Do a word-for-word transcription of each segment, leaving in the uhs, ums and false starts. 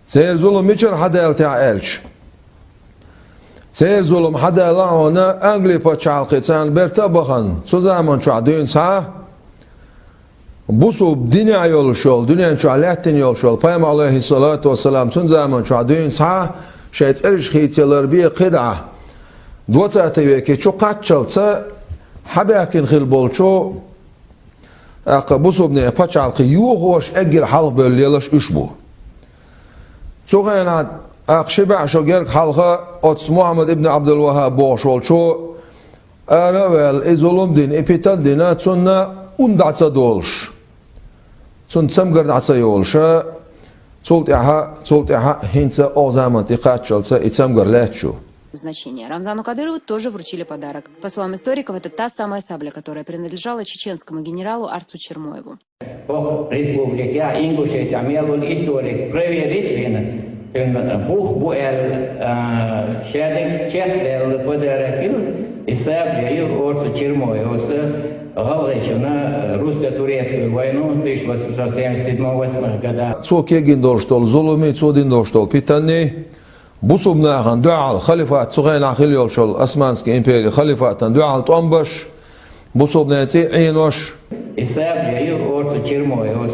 Церан зулам мичара хьадаьлла техьа аьлча? Церан зулам хьадаьлла хьуна Англи пачхьалкхе царна берта а бахана, цу заман чохь дуьйна схьа, бусулба динехь йолуш йолу, дуьнен чохь лаьттина йолуш йолу пайхамар, алейхиссалату вассалам, цуьнан заман чохь дуьйна схьа, шайн цӀераш хийцаялар бен кхидӀа, двадцатый веке чу кхаччалца хьабаьхкина хилла болчу, тӀаккха бусулбанийн пачхьалкх йохош, эггара хьалха бевлла лелаш уьш бу. Цу хенахь, тӀаккха ши бӀе шо гергга хьалха оцу Мухьаммад ибн Абдул-Ваххаб бохуш волчо ара а ваьлла, и зулам дина, и питан дина, цунна ун дӀа ца долуш, цунна цамгар дӀа ца йолуша, цул тӀаьхьа, цул тӀаьхьа хӀинца оха заман тӀе кхаччалца и цамгар лаьтташ ю. Значение. Рамзану Кадырову тоже вручили подарок. По словам историков, это та самая сабля, которая принадлежала чеченскому генералу Арцу Чермоеву. Ох, республика, Ингушетия, мелул историк, проверить вина, бух бу эл, а, шадик чех эл подарок ю, и сабля ю Арцу Чермоеву, гӀалгӀайчунна русско-турецкую войну тысяча восемьсот семьдесят седьмого-восьмого года. Цо кегин долуш долу зулуми, цо дин долуш долу питанни, бусулба нахана дуьхьал халифат цу хенахь хилла йолчул Османский империя халифатан дуьхьал тӀом баш, бусулбанийн цӀе Ӏенош. И сабля ю Арцу Чермоеву,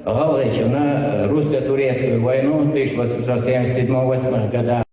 гӀалгӀайчунна русско-турецкую войну тысяча восемьсот семьдесят седьмого-восьмого года.